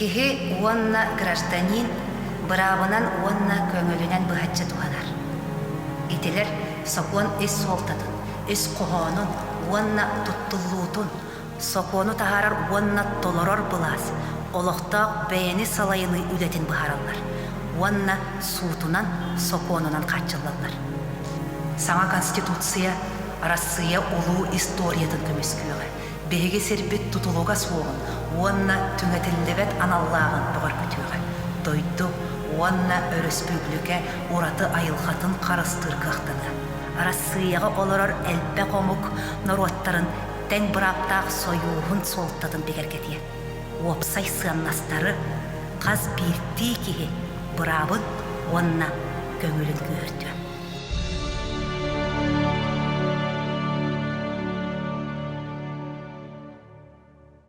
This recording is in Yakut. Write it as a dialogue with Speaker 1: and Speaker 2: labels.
Speaker 1: Киһи уонна гражданин быраабынан уонна көҥүлүнэн быһаччы туһанар. Итилэр сокуон ис суолтатын, ис хоһоонун уонна туттуллуутун, сокуону таһаарар уонна толорор былаас олохтоох бэйэни салайыныы үлэтин быһаараллар уонна суутунан, сокуонунан хааччыллаллар. Саҥа Конституция Арассыыйа улуу историятын көмүскүөҕэ, биһиги сирбит тутулуга суоҕун уонна түҥэтиллибэт аналлааҕын бөҕөргөтүөҕэ, дойду уонна өрөспүүбүлүкэ ураты айылҕатын харыстыыр кыахтаныа. Арассыыйаҕа олорор элбэх омук норуоттарын тэҥ бырааптаах сойууһун суолтатын бигэргэтиэ. Уопсай сыаннастары хас биирдии киһи быраабын уонна көҥүлүн күүһүрдүө.